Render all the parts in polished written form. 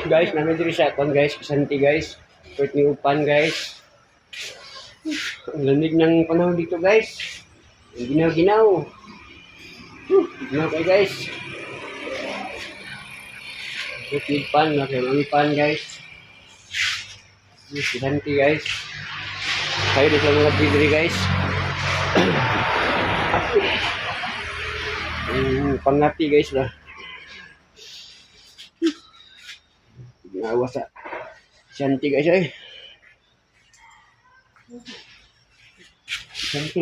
Guys, namin diri sa kon guys, Santi guys. Port ni Upan guys. Ang lamig ng panahon dito guys. Ang ginaw-ginaw. Whew, ginaw kayo guys. Port ni Upan, mga kayo pan guys. Santi guys. Kayo dito sa mga bidri guys. Ang pangapi guys ba. Ginawa sa Santi guys ay. Santi.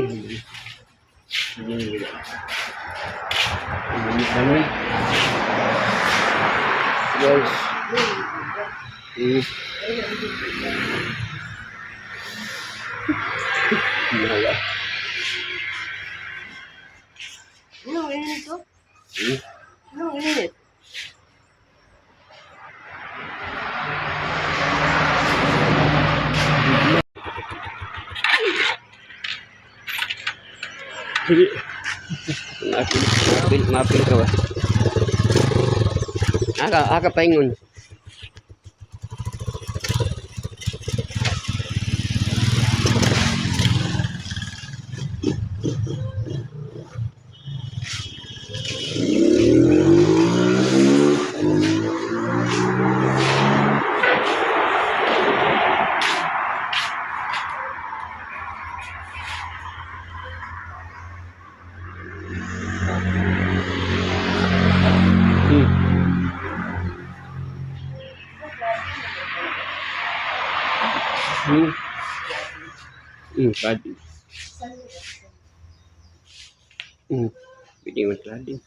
Hindi nila. Ang lamig. Guys. Ginawa. Anong init to? Anong init? Sige. Mapil, mapil, mapil ka ba? Aka, aka paingon. Pwede. Pwede man cladding.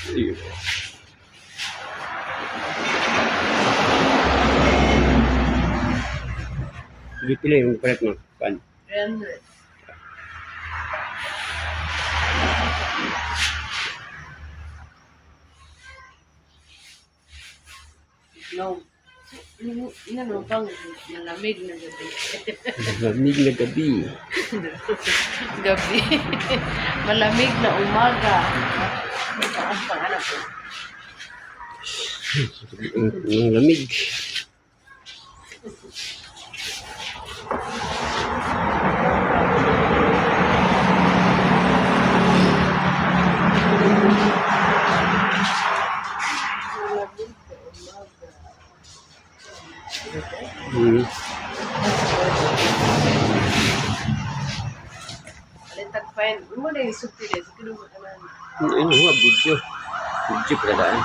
Sige. Sige, pila yung palit mo. Pan. 300. No. Ina no pang malamig na gabi. Lamig na gabi. Gabi. Malamig na umaga. Ang pangalan ko. Ang lamig. Malamig na umaga. Alitag fine. Mo na yung sulti rin. Sige mo tanan. Ano nga, video. Video pala daan.